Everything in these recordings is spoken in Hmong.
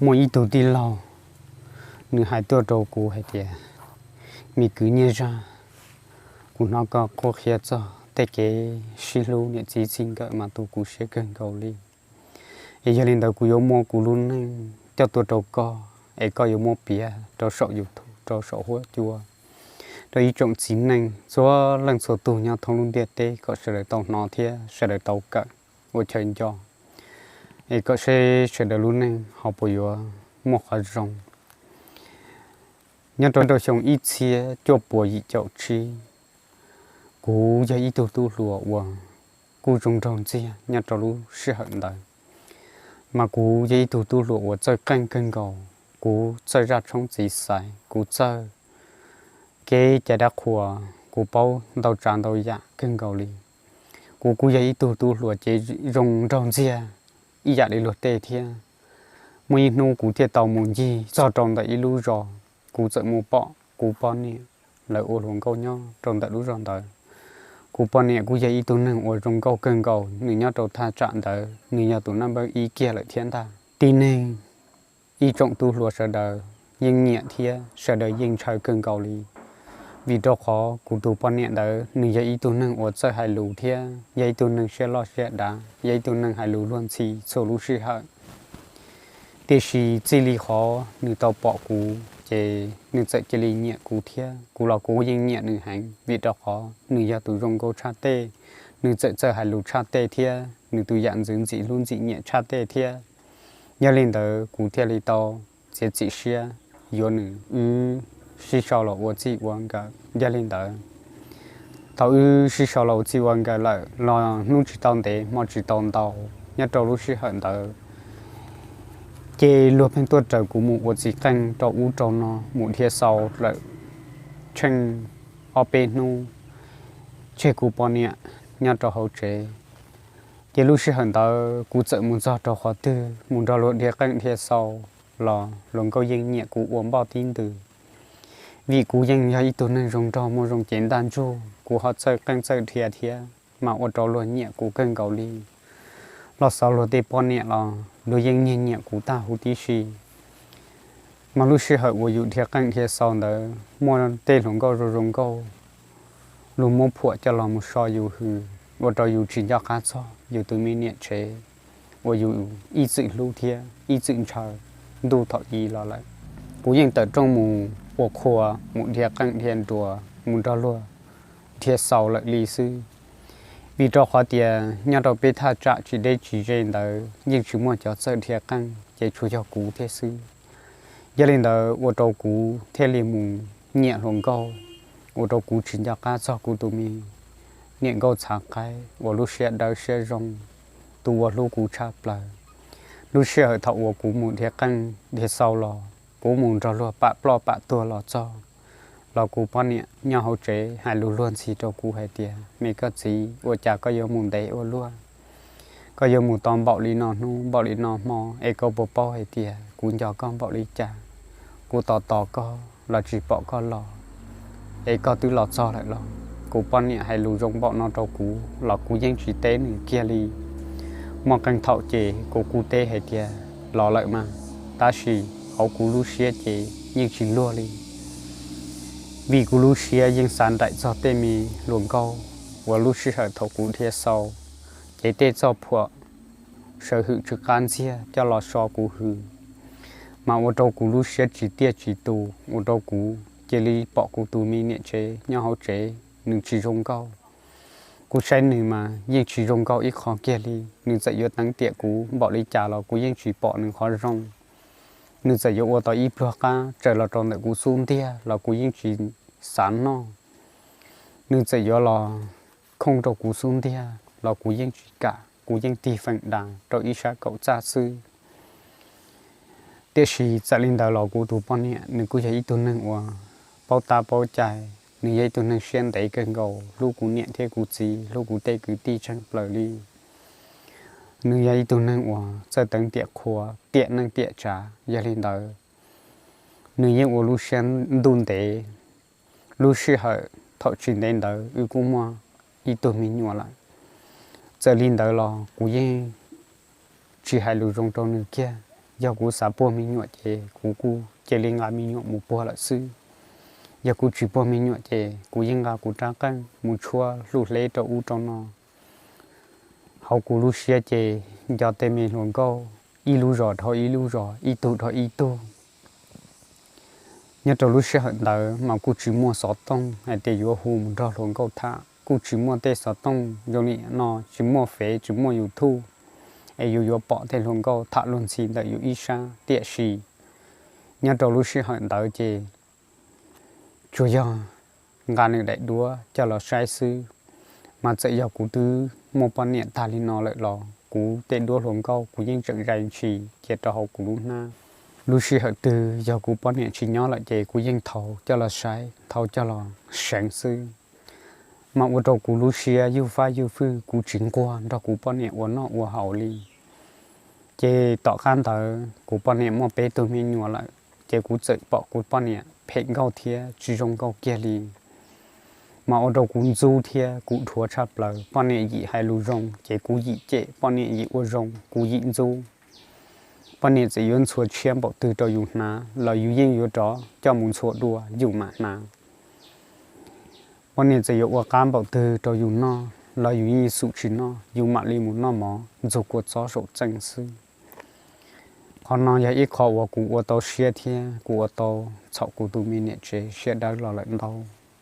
Muaj ib tug tij laug, nws hais tuaj rau kuv hais tias, me kwv Nyiaj Zaj, kuv hnov koj qhuab qhia txog tej kev sib hlub niam txiv txij nkawm mas tu kuv siab kawg nkaus li. Es yog li ntawd kuv yuav muab kuv lub neej coj tuaj rau koj, es koj yuav muab piav rau saum YouTube, rau saum huab cua, rau ib tsoom txiv neej txhua leej txhua tug nyob thoob lub ntiaj teb kom sawv daws tau hnov thiab sawv daws tau kawm ua chaw nco, es kom seb sawv daws lub neej ho puas yuav muaj qhov zoo. Nyob rau xyoo ib txhiab cuaj puas yim caum tsib, kuv yog ib tug tub hluas uas kuj zoo nraug ntxiag nyob rau lub sij hawm ntawd, mas kuv yog ib tug tub hluas uas txawj qeej kawg nkaus. Kuv txawj zaj tshoob txiv xaiv, kuv txawj kev cai dab qhuas, kuv paub ntau tsav ntau yam kawg nkaus li. Kuv kuj yog ib tug tub hluas ces zoo nraug ntxiag ib yam li luag tej thiab. Muaj ib hnub kuv thiaj tau mus ncig txog rau ntawm ib lub zos, kuv txawm mus pom kuv poj niam lawv ua hluas nkauj nyob rau ntawm lub zos ntawd. Kuv poj niam kuj yog ib tug neeg uas zoo nkauj kawg nkaus, nws nyob rau thaj tsam ntawd nws yog tus naj npawb ib kiag lawm thiab ntag. Tib neeg ib tsoom tub hluas sawv daws yeej nyiam thiab sawv daws yeej ntshaw kawg nkaus li, vim rau qhov kuv tus poj niam ntawd nws yog ib tug neeg uas txawj hais lus thiab yog ib tug neeg siab loj siab dav, yog ib tug neeg hais lus luag ntxhi txhua lub sij hawm. Tiam sis txij li qhov nws tau pom kuv ces nws txawm cia li nyiam kuv thiab kuv los kuv yeej nyiam nws heev, vim rau qhov nws yog tus zoo nkauj tshaj tej, nws txawm txawj hais lus tshaj tej thiab nws tus yam ntxwv ntxim hlub ntxim nyiam tshaj tej thiab. Yog li ntawd kuv thiaj li tau txiav txim siab yuav nws, wb sib sau los ua txij ua nkawm. Yog li ntawd, thaum wb sib sau los ua txij ua nkawm lawm los hnub tsis tau ntev hmo tsis tau ntau, nyob rau lub sij hawm ntawd ces luag pheej tuaj raws kuv mus ua txiv qeej rau ub rau no, mus dhia xau lawm tsheej ob peb hnub, tseg kuv poj niam nyob rau hauv tsev. Ces lub sij hawm ntawd kuv txawm mus txog rau qhov twg mus nrog luag dhia qeej dhia xau los luag nkauj yeej nyiam kuv ua npoj tib ntws, vim kuv yeej yog ib tug neeg zoo nraug muaj zoo cev ntaj ntsug, kuv ho txawj qeej txawj dhia thiab, mas ua rau luag nyiam kuv kawg nkaus li. Los xav luag tej poj niam los luag yeej nyiag nyiam kuv tag huv tib si. Mas lub sij hawm uas yus dhia qeej dhia xau ntawd muaj tej hluas nkauj zoo zoo nkauj, luag muab phuam coj los mus so yus hws, ua rau yus tsis nco qab txog yus tus me niam tsev uas yus ib txwm hlub thiab ib txwm ntshaw ntuj thaum i los lawm. Kuv yeej tawm rooj mus ua qhua, mus dhia qeej dhia nruas, mus nrog luag dhia xau lawm li xwb. Vim rau qhov tias nyob rau peb thaj tsam tsis deb tsis ze ntawd yeej tsis muaj cov txawj dhia qeej, ces tsuas yog kuv thiab xwb. Yog li ntawd ua rau kuv thiaj li mus nyiam hluas nkauj, ua rau kuv tsis nco qab txog kuv tus me niam nkauj txhav qaib uas lub siab dawb siab zoo, tus uas hlub kuv tshaj plaws. Lub sij hawm thaum uas kuv mus dhia qeej dhia xau los, kuv mus nrog luag pam ploj pam tuag los txog, los kuv poj niam nyob hauv tsev hais lus luag ntxhi rau kuv hais tias, me koj txiv, ua cas koj yuav mus ntev ua luaj? Koj yuav mus tau npaum li no hnub npaum li no hmo, es koj puas paub hais tias kuv nco koj npaum li cas? Kuv tos tos koj los tsis pom koj los, es koj twb los txog lawm los? Kuv poj niam hais lus zoo npaum no rau kuv los kuv yeej tsis teb nws kiag li. Muaj qee thaum ces kuv kuj teb hais tias los lawm mas, tab sis hauv kuv lub siab ces yeej tsis luag li, vim kuv lub siab yeej xav nraim txog tej me hluas nkauj uas lub sij hawm thaum kuv dhia xau, ces tej txoj phuam sawv hwm tsw qab ntxiag coj los so kuv hws, mas ua rau kuv lub siab tsis tiaj tsis tus, ua rau kuv cia li pom kuv tus me niam tsev nyob hauv tsev nws tsis zoo nkauj. Kuv saib nws mas yeej tsis zoo nkauj ib qho kiag li, nws txawm yuav teev tiam kuv npaum li cas los kuv yeej tsis pom nws qhov zoo. Nws txawm yuav ua tau ib pluag qab tsaws los rau ntawm kuv xub ntiag los kuv yeej tsis xav noj. Nws txawm yuav los khooj rau kuv xub ntiag los kuv yeej tsis kam, kuv yeej tig feem das rau ib sab kaum txaj xwb. Tiam sis txawm li ntawd los kuv tus poj niam nws kuj yog ib tug neeg uas paub tab paub cai, nws yog ib tug neeg siab ntev kawg nkaus, hlub kuv niam thiab kuv txiv, hlub kuv tej kwv tij tsheej plaws li. Nws yog ib tug neeg uas txawj teev tiam qhua, tiam neej tiam tsav, yog li ntawd nws yeej ua lub siab ntuj ntev. Lub sij hawm thaum tsis ntev ntawd wb kuj muaj ib tug me nyuam lawm. Txawm li ntawd los kuv yeej tsis hais lus zoo rau nws kiag. Yog kuv xav puag me nyuam ces kuv kuj cia li nqa me nyuam mus puag lawm xwb. Yog kuv tsis puag me nyuam ces kuv yeej nqa kuv rab qeej mus tshuab hlub hleb rau ub rau no. Hauv kuv lub siab ces nco tej me hluas nkauj ib lub zos dhau ib lub zos, ib tug dhau ib tug. Nyob rau lub sij hawm ntawd mas kuj tsis muaj xov tooj hais tias yuav hu mus nrog hluas nkauj tham, kuj tsis muaj tej xov tooj zoo li no, tsis muaj Fev, tsis muaj YouTube es yus yuav pom tej hluas nkauj tham luag ntxhi ntawm yus ib sab. Tiam sis nyob rau lub sij hawm ntawd ces tsuas yog nqa nws daim duab coj los saib xwb. Mas txawm yog kuv twb muaj poj niam tag li no lawm los kuv tej duab hluas nkauj kuv yeej tseem zais ntshis cia rau hauv kuv lub hnab. Lub sij hawm twg yog kuv poj niam tsis nyob lawm ces kuv yeej thau coj los saib, thau coj los seev xwb. Mas ua rau kuv lub siab ywj fab ywj fwj, kuv tsis nquag nrog kuv poj niam ua noj ua haus li. Ces tom qab ntawd kuv poj niam muaj peb tug me nyuam lawm, ces kuv txawm pom kuv poj niam phem nkauj thiab tsis zoo nkauj kiag li. Mas ua rau kuv ntxub thiab kuv dhuav tshaj plaws. Poj niam yim hais lus zoo ces kuv yim cem, poj niam yim ua zoo kuv yim ntxub. Poj niam txawm yuav ntxhua tshiab npaum twg rau yus hnav los yus yeej yuav rov coj mus ntxhua dua yus mam hnav. Poj niam txawm yuav ua qab npaum twg rau yus noj los yus yeej xum tsis noj, yus mam li mus noj mov ntxuag kua txob saum txeej xwb. Qhov no yog ib qho uas kuv ua tau siab thiab kuv ua tau txhaum kuv tus me niam tsev siab dawb los lawm ntau,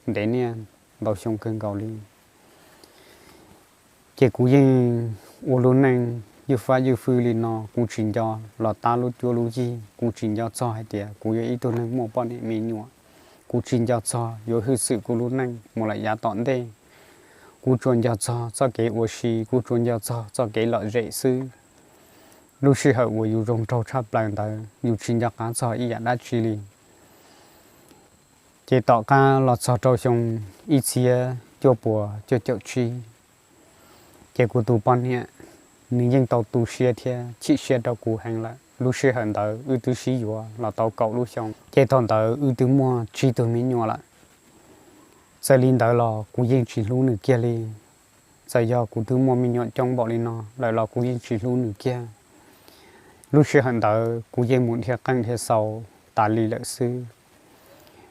ntev niaj ntau xyoo kawg nkaus li. Ces kuv yeej ua lub neej ywj fab ywj fwj li no, kuv tsis nco los tab lub cuab lub yig, kuv tsis nco txog hais tias kuv yog ib tug neeg muaj poj niam me nyuam, kuv tsis nco txog yuav hwj xwm kuv lub neej mus lawm yav tom ntej. Kuv tsuas nco txog txoj kev ua si, kuv tsuas nco txog txoj kev lom zem xwb. Lub sij hawm uas yus zoo nraug tshaj plaws ntawd yus tsis nco qab txog ib yam dab tsi li. Ces tom qab los txog rau xyoo ib txhiab cuaj puas cuaj caum tsib, ces kuv tus poj niam nws yeej tau tu siab thiab chim siab rau kuv heev lawm. Lub sij hawm ntawd wb twb sib yuav los tau kaum lub xyoo, ces thaum ntawd wb twb muaj tsib tug me nyuam lawm. Txawm li ntawd los kuv yeej tsis hlub nws kiag li. Txawm yog kuv twb muaj me nyuam coob npaum li no lawm los kuv yeej tsis hlub nws kiag. Lub sij hawm ntawd kuv yeej mus dhia qeej dhia xaus tas li lawm xwb.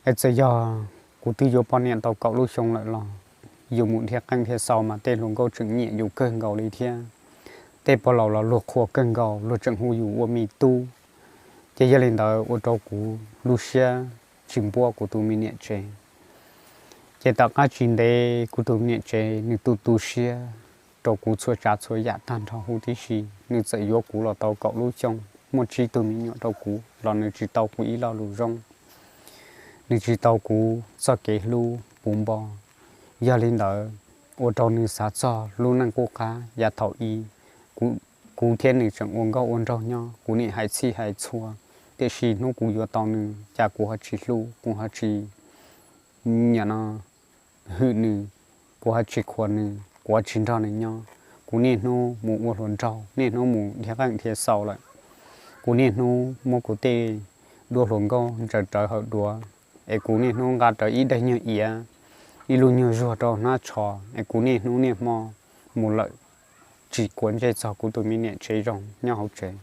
Es txawm yog kuv twb yuav poj niam tau kaum lub xyoo lawm los yus mus dhia qeej dhia xaus mas tej hluas nkauj tseem nyiam yus kawg nkaus li thiab. Tej pog laus los luag qhuas kawg nkaus, luag tseem hu yus ua me tub. Ces yog li ntawd ua rau kuv lub siab tsis npuab kuv tus me niam tsev. Ces tom qab tsis ntev kuv tus me niam tsev nws tu tu siab rau kuv txhua tsav txhua yam tag nrho huv tib si. Nws txawm yuav kuv los tau kaum lub xyoo, muaj tsib tug me nyuam rau kuv los nws tsis tau kuv ib lo lus zoo. Nws tsis tau kuv txoj kev hlub puv npo. Yog li ntawd, ua rau nws xav txog lub neej qub qab yav thaum i, kuv thiab nws tseem ua nkauj ua nraug nyob, kuv niam hais txhij hais txhua. Tiam sis hnub kuv yuav tau nws, cas kuv ho tsis hlub, kuv ho tsis nyiam no hwm nws, kuv ho tsis qhuas nws, kuv ho tsis nrog nws nyob. Kuv niaj hnub mus ua hluas nraug, niaj hnub mus dhia qeej dhia xaus lawm. Kuv niaj hnub muab kuv tej duab hluas nkauj ntsaws rawv hauv duav, es kuv niaj hnub nqa rawv ib daim nyuag iav, ib lub nyuag zuag rau hnab tsho, es kuv niaj hnub niaj hmo mus lawm, tsis quav ntsej txog kuv tus me niam tsev zoo nyob hauv tsev.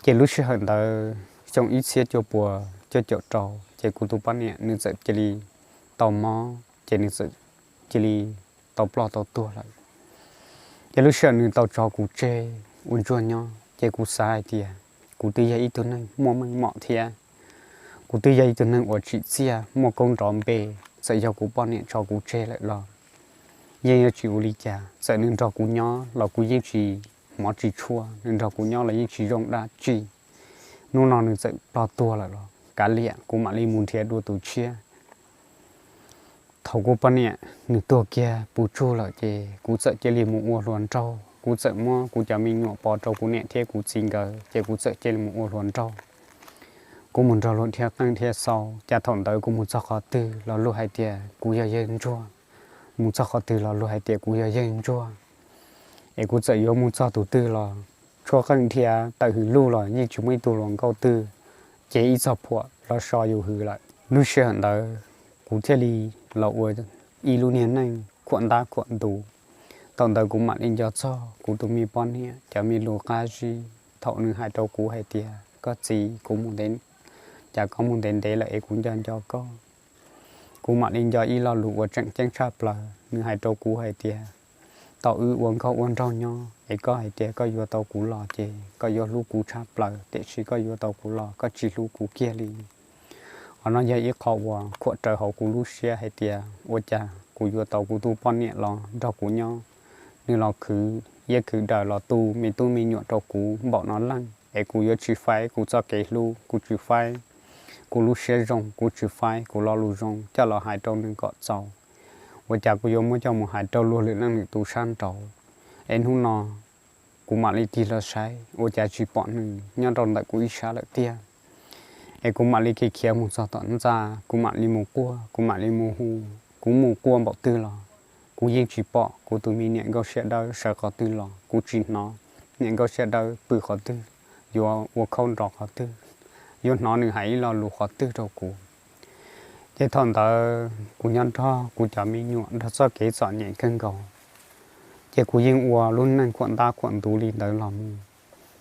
Ces lub sij hawm ntawd xyoo ib txhiab cuaj puas cuaj caum rau, ces kuv tus poj niam nws txawm cia li tau mob, ces nws txawm cia li tau ploj tau tuag lawm. Ces lub sij hawm nws tau tso kuv tseg ua ntsuag nyob, ces kuv xav hais tias kuv twb yog ib tug neeg muaj meej mom thiab, kuv twb yog ib tug neeg uas tsim txiaj muaj koob nrov npe. Txawm yog kuv poj niam tso kuv tseg lawm los yeej yuav tsis ua li cas, txawm nws nrog kuv nyob los kuv yeej tsis hmov tsis tshua, nws nrog kuv nyob los yeej tsis zoo dab tsi. Hnub no nws txawm ploj tuag lawm los kav liam, kuv mam li mus nrhiav dua tus tshiab. Thaum kuv poj niam nws tuag kiag puv tsug lawm ces kuv txawm cia li mus ua hluas nraug, kuv txawm muab kuv cov me nyuam pov rau kuv niam thiab kuv txiv nkawd, ces kuv txawm cia li mus ua hluas nraug. Kuv mus nrog luag dhia qeej dhia xaus, cas thaum ntawd kuv mus txog qhov twg los luag hais tias kuv yog yawg ntsuag, mus txog qhov twg los luag hais tias kuv yog yawg ntsuag. Es kuv txawm yuav mus txog tus twg los tshuab qeej dhia tawm hwm luj los yeej tsis muaj ib tug hluas nkauj twg cev ib txog phuam los so yus hwm lawm. Lub sij hawm ntawd kuv thiaj li los ua ib lub niag neej khuam ntab khuam ntuv. Thaum ntawd kuv mam li nco txog kuv tus me poj niam cov me lus qab zib, thaum nws hais rau kuv hais tias, koj txiv, kuv mus ntev, cas koj mus ntev ntev lawm es kuv nco nco koj. Kuv mam li nco ib lo lus uas tseem ceeb tshaj plaws, nws hais rau kuv hais tias, tau wb ua nkauj ua nraug nyob es koj hais tias koj yuav tau kuv los ces koj yuav hlub kuv tshaj plaws, tiam sis koj yuav tau kuv los koj tsis hlub kuv kiag li. Qhov no yog ib qho uas khuam rawv hauv kuv lub siab hais tias ua cas kuv yuav tau kuv tus poj niam los nrog kuv nyob, nws los khwv iab khwv daws los tu me tub me nyuam rau kuv npaum no leej es kuv yuav tsis faib kuv txoj kev hlub, kuv tsis faib kuv lub siab zoo, kuv tsis faib kuv lo lus zoo coj los hais rau nws kom txaus. Ua cas kuv yuav muab coj mus hais rau luag lwm leej lwm tus sab nraud? Es hnub no kuv mam li tig los saib ua cas tsis pom nws nyob rau ntawm kuv ib sab lawm tiag. Es kuv mam li khiav khiav mus txog tom ntxa, kuv mam li mus quaj, kuv mam li mus hu. Kuv mus quaj npaum twg los kuv yeej tsis pom kuv tus me niam nkauj siab dawb sawv qhov twg los kuv tsis hnov niam nkauj siab dawb pw qhov twg, yuav ua khaub nrov qhov twg, yuav hnov nws hais ib lo lus qhov twg rau kuv. Ces thaum ntawd kuv nyob nrog kuv cov me nyuam nrog txoj kev txom nyem kawg nkaus. Ces kuv yeej ua lub neej khuam ntab khuam ntuv li ntawd los mus.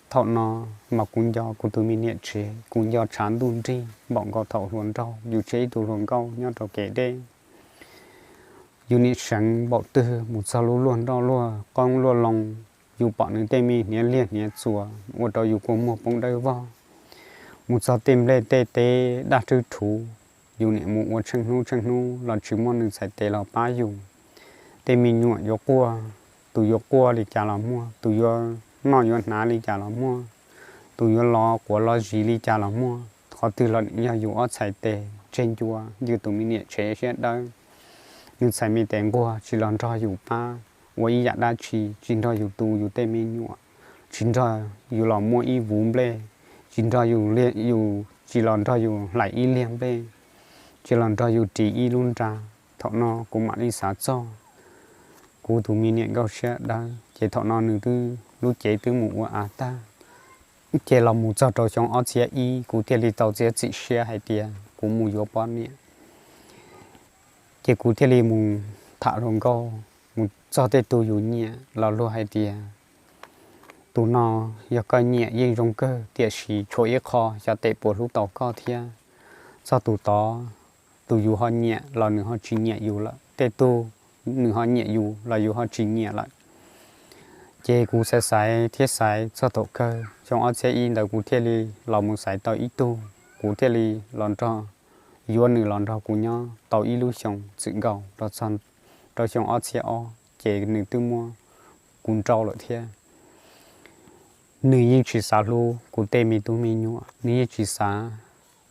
Thaum no mas kuv nco kuv tus me niam tsev, kuv nco tshav ntuj nrig npaum nkaus thaum hluas nraug yus tseg ib tug hluas nkauj nyob rau kev deb. Yus nim seev npaum twg mus txog lub luaj nroj luaj qoob luaj loo, yus pom nws tej me hniav liag hniav txuas ua rau yus kua muag poob dawb vog. Mus txog tej nplej tej teb daj rwb rhuv, yus nim mus ua tsheej hnub tsheej hnub los tsis muaj nws txhais tes los pab yus. Tej me nyuam yuav quaj, tus yuav quaj li cas los muaj, tus yuav noj yuav hnav li cas los muaj, tus yuav los quav los zis li cas los muaj, qhov twg los yog yus ob txhais tes tseg ncua ywg tus me niam tsev siab dawb. Nws txhais me tes nquag tsis los nrog yus pab ua ib yam dab tsi, tsis nrog yus tu yus tej me nyuam, tsis nrog yus los muab ib vuv nplej, tsis nrog yus, yus tsis los nrog yus hlais ib liag nplej, tsis los nrog yus ris ib lub nra. Thaum no kuv mam li xav txog kuv tus me niam nkauj siab dawb, ces thaum no nws twb lub cev twb mus ua av tag. Ces los mus txog rau xyoo ob txhiab ib kuv thiaj li tau txiav txim siab hais tias kuv mus yuav poj niam. Ces kuv thiaj li mus tham hluas nkauj, mus txog tej tug yus nyiam los luag hais tias, tus no yog koj nyiam yeej zoo kawg, tiam sis tshuav ib qho xyov tes puas hlub tau koj thiab. Txog tus tod, tus yus ho nyiam los nws ho tsis nyiam yus lawm, tej tug nws ho nyiam yus los yus ho tsis nyiam lawm. Ces kuv xaiv xaiv thiab xaiv txog thaum kawg xyoo ob txhiab ib ntawd kuv thiaj li los mus xaiv tau ib tug, kuv thiaj li los nrog yuav nws los nrog kuv nyob tau ib lub xyoo txwm nkaus los txog rau xyoo ob txhiab ob ces nws twb muab kuv nrauj lawm thiab. Nws yeej tsis xav hlub kuv tej me tub me nyuam, nws yeej tsis xav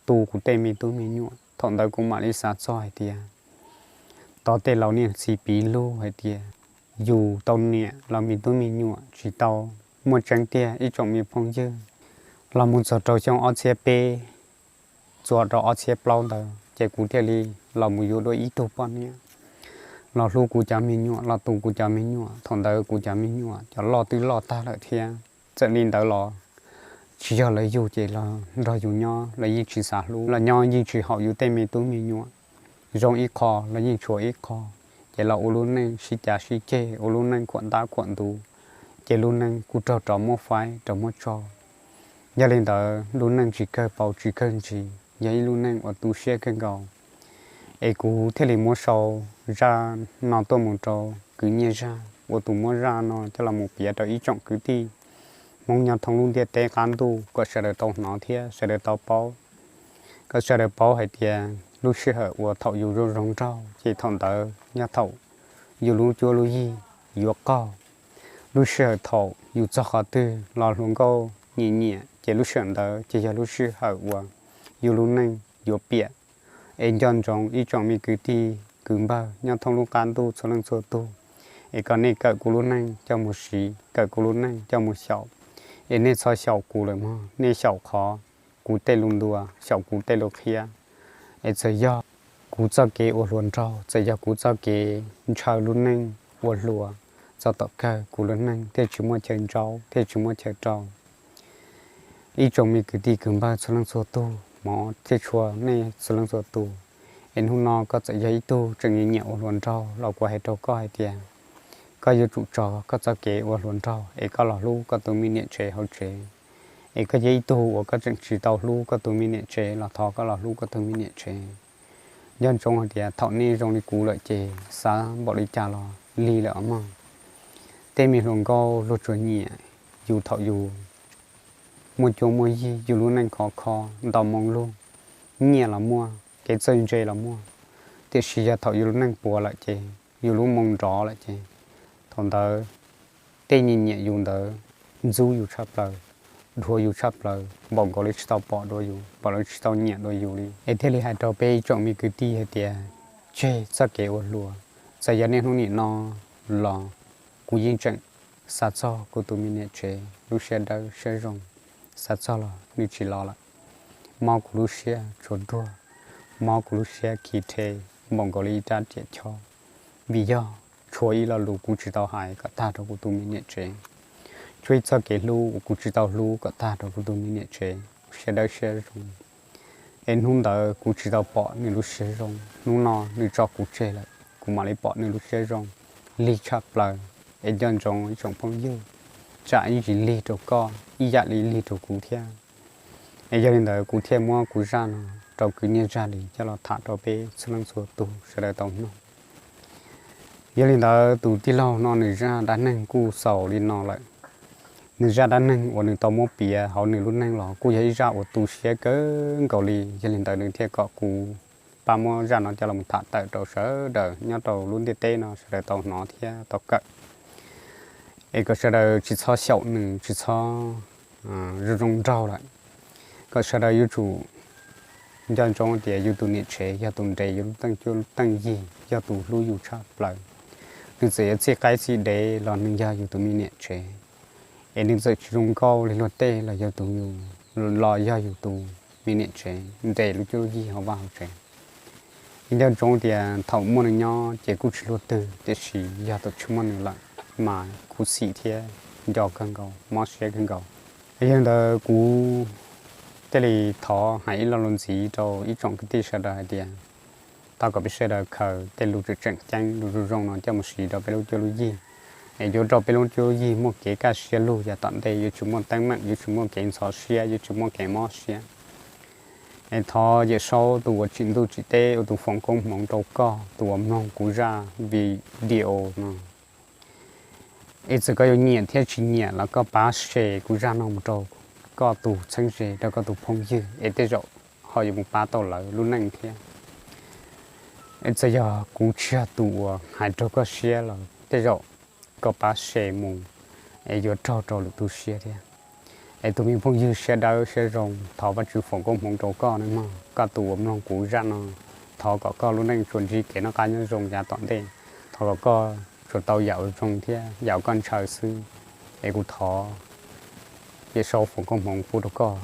tu kuv tej me tub me nyuam. Thaum ntawd kuv mam li xav txog hais tias, tau tej laus niaj txhis piv lug hais tias, yus tau niam los me tub me nyuam tsis tau muaj tseeb tiag ib tsoom me phooj ywg. Los mus txog rau xyoo ob txhiab peb txuas rau ob txhiab plaub ntawd ces kuv thiaj li los mus yuav dua ib tug poj niam los hlub kuv cov me nyuam, los tu kuv cov me nyuam. Thaum ntawd kuv cov me nyuam cov loj twb loj tag lawm thiab. Txawm li ntawd los tsis yog lawv yug ces los nrog yus nyob, lawv yeej tsis xav hlub, los nyob yeej tsis haum yus tej me tub me nyuam. Zoo ib qho los yeej tshuav ib qho, ces los ua lub neej sib cav sib ceg, ua lub neej khuam ntab khuam ntuv, ces lub neej kuj raug rov muab faib rov muab tso. Yog li ntawd lub neej tsis kawg paus tsis kawg ntsis, yog ib lub neej uas tu siab kawg nkaus. Es kuv thiaj li muab sau zaj no tuaj mus rau kwv nyiaj zaj ua tus muab zaj no coj los mus piav rau ib tsoom kwv tij Hmoob nyob thoob lub ntiaj teb qab ntuj kom sawv daws tau hnov thiab sawv daws tau paub, kom sawv daws paub hais tias lub sij hawm uas thaum yus zoo zoo nraug ces thaum ntawd yog thaum yus lub cuab lub yig yuav qaug. Lub sij hawm thaum yus txog qhov twg los hluas nkauj nyiam nyiam ces lub sij hawm ntawd ces yog lub sij hawm uas yus lub neej yuav piam. Es nco ntsoov ib tsoom me kwv tij kwv npawg nyob thoob lub qab ntuj txhua leej txhua tug, es kom nej kawm kuv lub neej coj mus siv, kawm kuv lub neej coj mus xyaum. Es nej txhob xyaum kuv lawm mog, nej xyaum qhov kuv tej lus ntuas, xyaum kuv tej lus qhia. Es txawm yog kuv txoj kev ua hluas nraug, txawm yog kuv txoj kev ntshaw lub neej ua hluas, txog tom kawg kuv lub neej thiaj tsis muaj chaw ntsaub thiaj tsis muaj chaw rau. Ib tsoom me kwv tij kwv npawg txhua leej txhua tug, hmov thiab tshua nej txhua leej txhua tus, es hnub no koj txawm yog ib tug tseem nyiam ua hluas nraug los kuv hais rau koj hais tias, koj yuav tsum tso koj txoj kev ua hluas nraug es koj los hlub koj tus me niam tsev hauv tsev. Es koj yog ib tug uas koj tseem tsis tau hlub koj tus me niam tsev los thov koj los hlub koj tus me niam tsev. Nco ntsoov hais tias thaum nej zoo li kuv lawm ces xav npaum li cas los lig lawm os mog. Tej me hluas nkauj luag tsuas nyiam yus thaum yus muaj cuab muaj yig, yus lub neej khov kho, nto moo lug, nyiaj los muaj, kev txawj ntse los muaj. Tiam sis yog thaum yus lub neej puas lawm ces, yus lub moo nrov lawm ces, thaum ntawd tej nyiam nyiam yus ntawd ntxub yus tshaj plaws, dhuav yus tshaj plaws, npaum nkaus li tsis tau pom dua yus, npaum li tsis tau nyiam dua yus li. Es thiaj li hais rau peb ib tsoom me kwv tij hais tias, tseg txoj kev ua hluas. Txawm yog niaj hnub nim no los kuv yeej tseem xav txog kuv tus me niam tsev lub siab dawb siab zoo, xav txog los nws tsis los lawm. Mob kuv lub siab tsuas ruag, mob kuv lub siab khi rhe npaum nkaus li ib rab riam chob, vim yog tshuav ib lo lus kuv tsis tau hais kom tag rau kuv tus me niam tsev, tshuav ib txoj kev hlub uas kuv tsis tau hlub kom tag rau kuv tus me niam tsev siab dawb siab zoo. Es hnub ntawd kuv tsis tau pom nws lub siab zoo, hnub no nws tso kuv tseg lawm, kuv mam li pom nws lub siab zoo, lig tshaj plaws. Es nco ntsoov ib tsoom phooj ywg, tsam ib ntsis lig rau koj ib yam li lig rau kuv thiab. Es yog li ntawd kuv thiaj muab kuv zaj no rau kwv nyiaj zaj li coj los tham rau peb txhua leej txhua tus sawv daws tau mloog. Yog li ntawd tus tij laug no nws zaj dab neeg kuj xaus li no lawm. Nws zaj dab neeg uas nws tau muab piav hauv nws lub neej los kuj yog ib zaj uas tu siab kawg nkaus li. Yog li ntawd nws thiaj kom kuv pab muab zaj no coj los tham tawm rau sawv daws nyob rau lub ntiaj teb no sawv daws tau hnov thiab tau kawm. Es kom sawv daws tsis txhob xyaum nws, tsis txhob zoo zoo nraug lawm. Kom sawv daws yuav tsum nco ntsoov tias yus tus niam tsev yog tus nres yus lub teej cuab teej yig, yog tus hlub yus tshaj plaws. Nws txawm yuav txij qaib txij dev los nws yog yus tus me niam tsev. Es nws txawm tsis zoo nkauj li luag tej los yog tus yus, los yog yus tus me niam tsev nres lub cuab lub yig hauv vaj hauv tsev. Es nco ntsoov tias thaum muaj nws nyob ces kuj tsis luaj twg, tiam sis yog thaum tsis muaj nws lawm mas khuv xim thiab nco kawg nkaus, mob siab kawg nkaus. Yog li ntawd kuv thiaj li thov hais ib lo lus ntxiv rau ib tsoom kwv tij sawv daws hais tias, thov kom peb sawv daws khaws tej lus tseem tseem ceeb, lus zoo zoo no coj mus siv rau peb lub cuab lub yig, es yuav rau peb lub cuab lub yig muaj kev kaj siab lug yav tom ntej, yuav tsis muaj teeb meem, yuav tsis muaj kev ntxhov siab, yuav tsis muaj kev mob siab. Es thov Yawm Saub tus uas tsim ntuj tsim teb ua tus foom koob hmoov rau koj tus uas mloog kuv zaj video no. Es txawm koj yuav nyiam thiab tsis nyiam los koj pab share kuv zaj no mus rau koj tus txheeb ze, rau koj tus phooj ywg, es tej zaum ho yuav mus pab tau lawv lub neej thiab. Es txawm yog kuv tsis yog tus uas hais raug koj siab los tej zaum koj pab share mus, es yuav raug rau lwm tus siab thiab. Es tus me phooj ywg siab dawb siab zoo, thov Vajtswv foom koob hmoov rau koj nawb mog. Koj tus uas mloog kuv zaj no, thov kom koj lub neej tsuas ntsib kev noj qab nyob zoo yav tom ntej. Thov kom koj tsuas tau yam uas zoo thiab yam uas koj ntshaw xwb. Es kuv thov Yawm Saub foom koob hmoov pub rau koj.